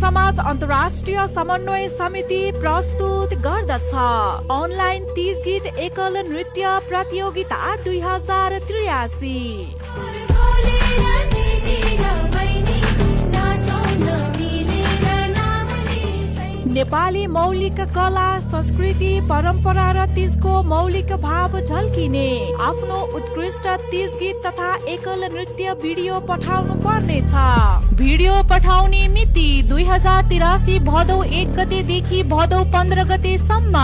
समाज अन्तर्राष्ट्रिय समन्वय समिति प्रस्तुत गर्दछ अनलाइन तीज गीत एकल नृत्य प्रतियोगिता 2083। नेपाली मौलिक कला संस्कृति परम्परा र तीजको मौलिक भाव झल्किने आफ्नो उत्कृष्ट तीज गीत तथा एकल नृत्य भिडियो पठाउनु पर्नेछ। भिडियो पठाउने मिति 2083 भदौ 1 गतेदेखि भदौ 15 गतेसम्म।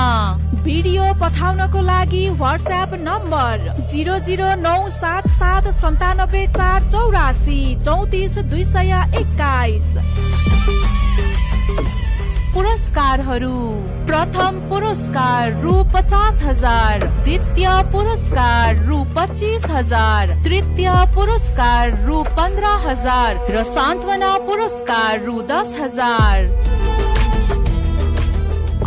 भिडियो पठाउनको लागि व्हाट्सएप नम्बर 00977974484 34221। पुरस्कारहरू: प्रथम पुरस्कार रु 50,000, द्वितीय पुरस्कार रु 25,000, तृतीय पुरस्कार रु 15,000 र सान्त्वना पुरस्कार रु 10,000।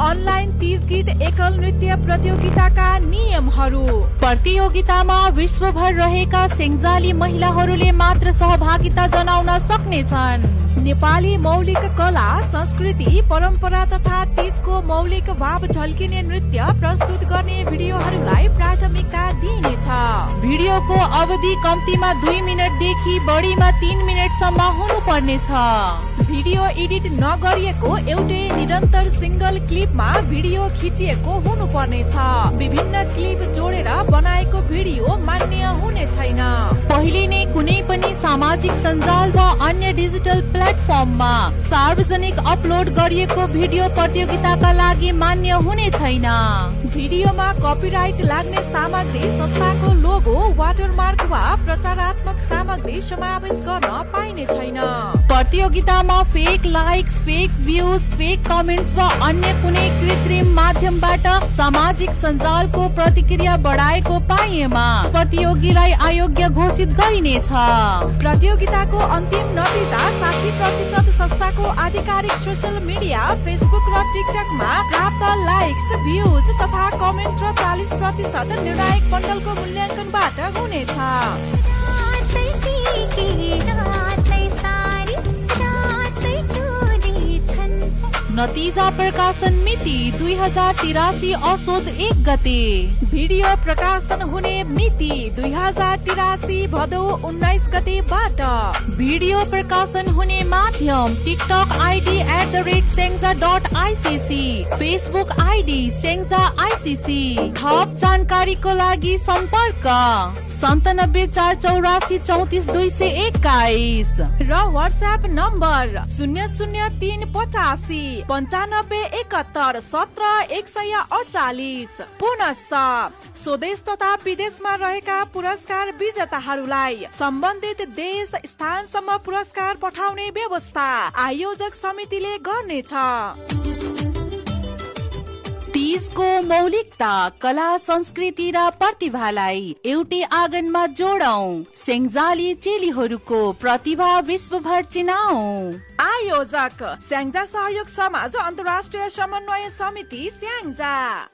अनलाइन तीज गीत एकल नृत्य प्रतियोगिताका नियमहरू: प्रतियोगितामा विश्वभर रहेका सेङ्जाली महिलाहरूले मात्र सहभागिता जनाउन सक्नेछन्। नेपाली मौलिक कला संस्कृति परम्परा तथा तीजको मौलिक भाव झल्किने नृत्य प्रस्तुत गर्ने भिडियोहरूलाई प्राथमिकता दिइनेछ। भिडियोको अवधि कम्तीमा 2 मिनटदेखि बढीमा 3 मिनटसम्म हुनुपर्नेछ। भिडियो एडिट नगरिएको एउटै निरन्तर सिंगल क्लिपमा भिडियो खिचिएको हुनुपर्नेछ। विभिन्न क्लिप जोडेर बनाएको भिडियो मान्य हुने छैन। पहिले नै कुनै पनि सामाजिक सञ्जाल वा अन्य डिजिटल प्लेटफर्ममा सार्वजनिक अपलोड गरिएको भिडियो प्रतियोगिताका लागि मान्य हुने छैन। भिडियोमा कपिराइट लाग्ने सामग्री, संस्थाको लोगो, वाटरमार्क वा प्रचारात्मक सामग्री समावेश गर्न पाइने छैन। प्रतियोगितामा fake likes, fake भ्यूज, fake comments वा अन्य कुनै कृत्रिम माध्यमबाट सामाजिक सञ्जालको प्रतिक्रिया बढाएको पाइएमा प्रतियोगीलाई अयोग्य घोषित गरिनेछ। प्रतियोगिताको अन्तिम नतिजा 60% संस्थाको आधिकारिक सोशल मिडिया फेसबुक र टिकटकमा प्राप्त लाइक्स, भ्यूज तथा कमेन्ट र 40% निर्णायक मण्डलको मूल्याङ्कनबाट हुनेछ। नतिजा प्रकाशन मिति 2083 असोज 1 गते। भिडियो प्रकाशन हुने मिति 2083 भदौ 19 गतेबाट। भिडियो प्रकाशन हुने माध्यम TikTok ID @sengza.icc, Facebook ID Sengza ICC। थप जानकारीको लागि सम्पर्क 9748434221 र व्हाट्सएप नम्बर 00385 9571 17 148। पुनश्च स्वदेश तथा विदेशमा रहेका पुरस्कार विजेताहरूलाई सम्बन्धित देश स्थानसम्म पुरस्कार पठाउने व्यवस्था आयोजक समितिले गर्नेछ। तीजको मौलिकता, कला संस्कृति र प्रतिभालाई एउटै आँगनमा जोडौं। सेङ्जाली चेलीहरूको प्रतिभा विश्वभर चिनाऊ। आयोजक स्याङ्जा सहयोग समाज अन्तर्राष्ट्रिय समन्वय समिति स्याङ्जा।